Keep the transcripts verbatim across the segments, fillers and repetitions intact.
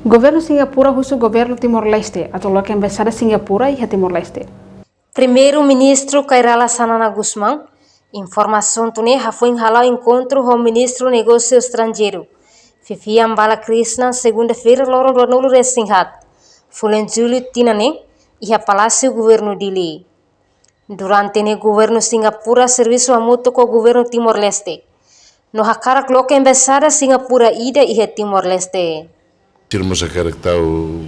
Governu Singapura husu Governu Timor-Leste atu loke embaixada Singapura iha Timor-Leste. Primeiru-Ministru Kay Rala Xanana Gusmão informa asuntu ne'e hafoin hala'o enkontru ho Ministru Negósiu Estranjeiru, Vivian Balakrishnan, segunda-feira, loron ruanulu-resin-haat, fulan Jullu tinan ne'e, iha Palásiu Governu Dili. Durante ne'e Governu Singapura servisu hamutuk ho Governu Timor-Leste, no hakarak loke embaixada Singapura ida iha Timor-Leste. Sira mós hakarak tau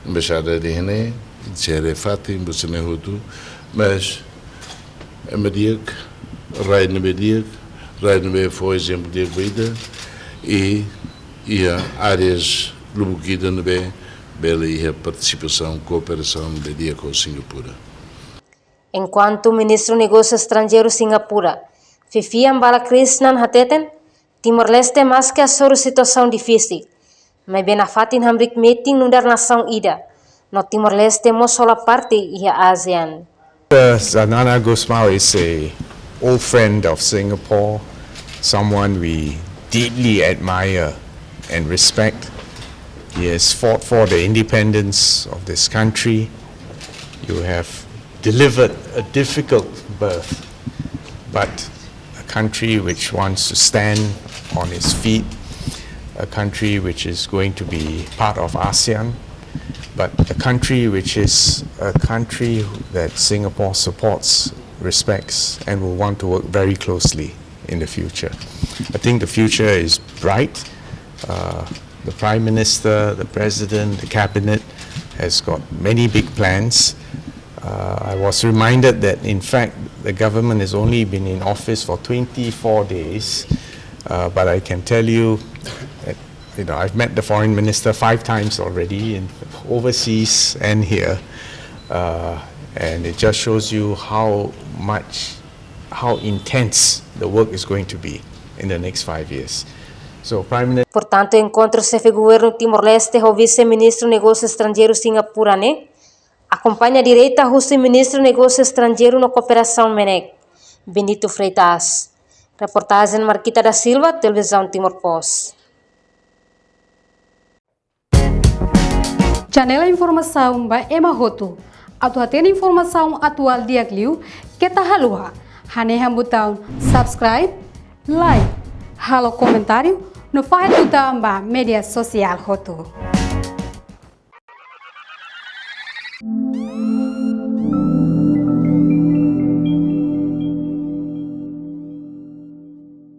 embaixada iha ne'e, sira fatin, buat sira-ne'e hotu, mas ema di'ak, rai ne'ebé di'ak, rai ne'ebé fó ezemplu di'ak ba ita, i iha áreas lubuk ida ne'ebé bele iha partisipasaun, kooperasaun ne'ebé di'ak ho Singapura. Enkuantu Ministru Negósiu Estranjeiru Singapura, Vivian Balakrishnan hateten, Timor-Leste maski hasoru situasaun difisil, maibé nafatin hamriik metin nu'udar nasaun ida, no Timor-Leste mós hola parte iha ASEAN. Xanana Gusmão is a old friend of Singapore, someone we deeply admire and respect. He has fought for the independence of this country. You have delivered a difficult birth, but a country which wants to stand on its feet, a country which is going to be part of ASEAN, but a country which is a country that Singapore supports, respects, and will want to work very closely in the future. I think the future is bright. Uh, the Prime Minister, the President, the Cabinet has got many big plans. Uh, I was reminded that, in fact, the government has only been in office for twenty-four days, uh, but I can tell you that, you know, I've met the Foreign Minister five times already, in overseas and here, uh, and it just shows you how much, how intense the work is going to be in the next five years. So, Prime Minister. Portantu, enkontru xefe governu Timor-Leste ho vise-ministru negósiu estranjeiru Singapura ne'e akompaña direta husi Ministru Negósiu Estranjeiru no Kooperasaun, MENEK, Benito Freitas. Reportajen Marquita da Silva, Televizaun Timor Post. Channel informasaun ba ema hotu. Atu hatene informasaun atuál di'ak liu, keta haluha hanehan butaun subscribe, like, halo komentáriu, no fahe tutan ba média sosiál hotu.